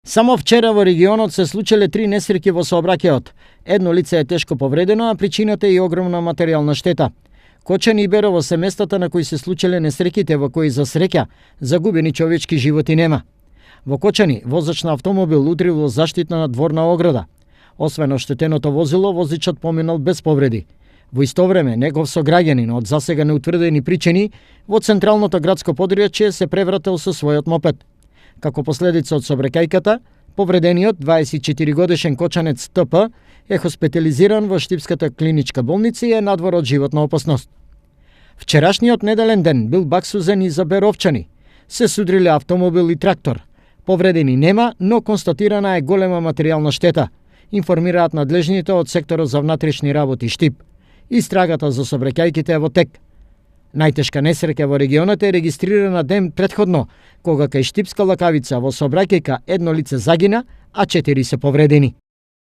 Само вчера во регионот се случиле 3 несреќи во сообраќајот. Едно лице е тешко повредено, а причината е и огромна материјална штета. Кочани и Берово се местата на кои се случиле несреќите во кои за среќа загубени човечки животи нема. Во Кочани возач на автомобил удрил во заштитна дворна ограда. Освен оштетеното возило, возичот поминал без повреди. Во исто време, негов сограѓанин од засега неутврдени причини во централното градско подрачје се превратил со својот мопед. Како последица од сообраќајката, повредениот 24 годишен кочанец ТП е хоспитализиран во Штипската клиничка болница и е надвор од животна опасност. Вчерашниот неделен ден бил баксузен и за беровчани. Се судриле автомобил и трактор. Повредени нема, но констатирана е голема материјална штета, информираат надлежните од секторот за внатрешни работи Штип. Истрагата за сообраќајките е во тек. Најтешка несреќа во регионот е регистрирана ден претходно, кога кај Штипска лакавица во сообраќајка едно лице загина, а 4 се повредени.